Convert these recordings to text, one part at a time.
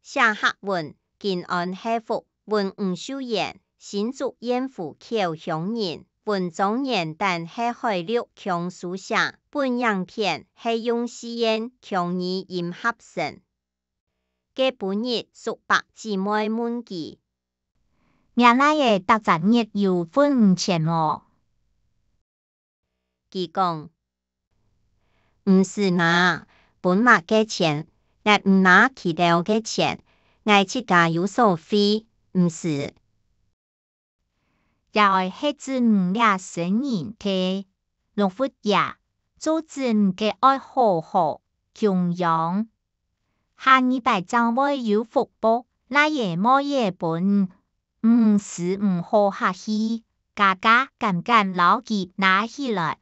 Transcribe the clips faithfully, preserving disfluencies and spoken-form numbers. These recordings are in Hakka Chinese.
寫客文，金安係福，文吳秀燕，新竹縣府口鄉人，文章原旦係海陸腔書寫，本影片係用四縣腔語音合成。該晡日，叔伯姊妹問佢：「若倈仔逐隻月有分你錢無？」 佢講：「毋使拿，分麼个錢，𠊎毋拿佢兜个錢，𠊎自家有所費，毋使。」這愛係子女這身人體，老佛爺，做子女个愛好好供養。 下二擺正會有福報，倈仔妹仔分你，毋使毋好客氣，加加減減摎佢拿起來。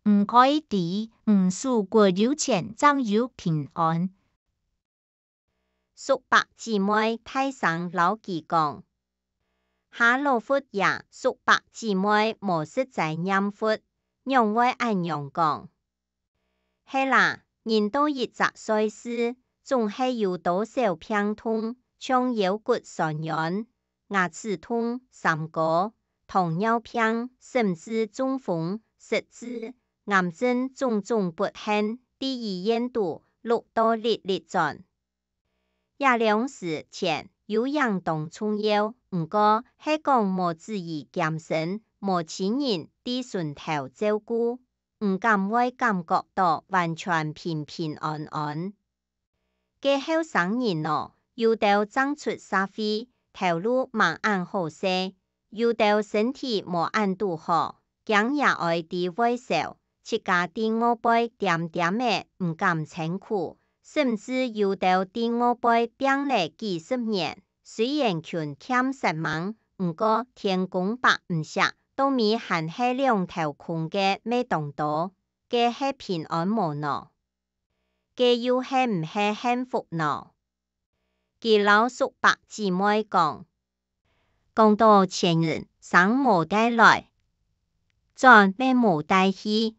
毋過知，你手骨有錢正有平安。」叔伯姊妹大聲摎佢講：「哈囉佛爺，叔伯姊妹無實在念佛，仰會恁樣講？」 係啦，人到一隻歲數，總係有多少病痛，像腰骨痠軟、牙齒痛、三高、糖尿病，甚至中風、失智、癌症種種不幸，在醫院肚碌到歷歷轉。 這量時錢有影當重要，毋過係講無子女兼身，無親人在脣頭照顧，毋敢會感覺著完全平平安安。該後生人哦，有兜正出社會，頭路吂恁好勢，有兜身體無恁堵好， 驚爺哀知會愁，自家在外背恬恬仔毋敢辛苦，甚至有兜在外背拚了幾十年，雖然勤儉煞猛，毋過天公伯毋惜，到尾還係兩頭空个乜當多，該係平安無呢？該又係毋係幸福呢？ 佢摎叔伯姊妹講：「講著錢人生無帶來，轉乜無帶去。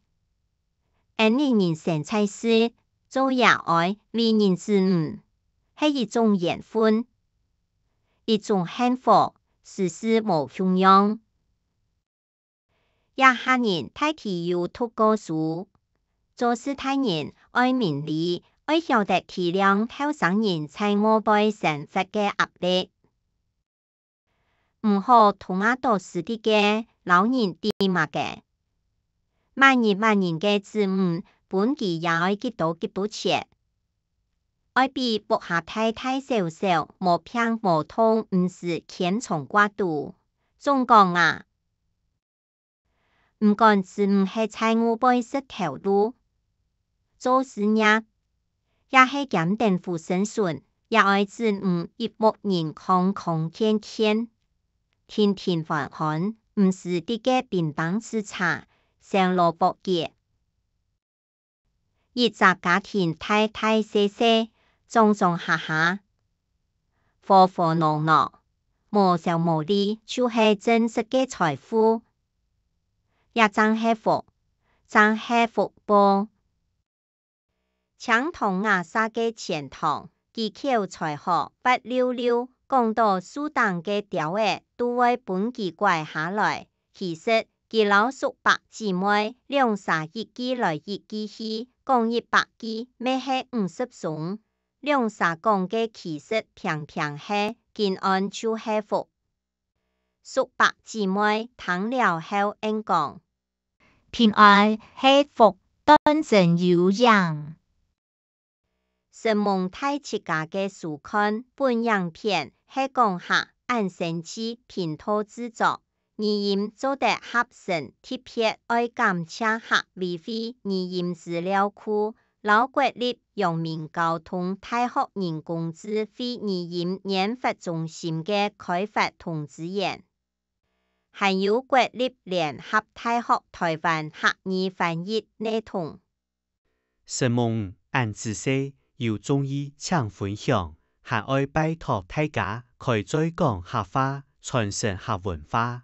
恩俚人生在世，做爺哀，為人子女，係一種緣分，一種幸福，時時無共樣。」 這下人大體有讀過書，做事大人愛明理，愛曉得體諒後生人在外背生活个壓力。毋好動啊著私底个，摎人知麼个。麼人麼人个子女，分佢爺哀幾多幾多錢。愛比屋下大大小小，無病無痛，毋使牽腸掛肚。總講啊， 毋管子女係在外背食頭路、做事業，也係兼等父身孫，也愛子女一屋人康康健健、定定安安，毋使在該乒乓廝差、相勞搏擊。 一隻家庭大大細細，上上下下，和和挼挼，無愁無慮，就係真實个財富。這正係福，正係福報。青塘瓦舍个錢塘，佢口才好，滑溜溜，講著樹頂个鳥仔都會分佢拐下來。其實， 佢摎叔伯姊妹兩儕一句來一句去，講一百句，乜係五十鐘。兩儕講个其實平平係，金安就係福。叔伯姊妹聽了後應講：「平安係福，斷真有影。」 承蒙大自家个收看，本影片係講客恁生趣頻道製作，語音做得合成，特別愛感謝客委會語音資料庫，摎國立陽明交通大學人工智慧語音研發中心个開發同支援，還有國立聯合大學臺灣客語翻譯系統。 承蒙恁仔細，有中意請分享，還愛拜託大家開嘴講客話，傳承客文化。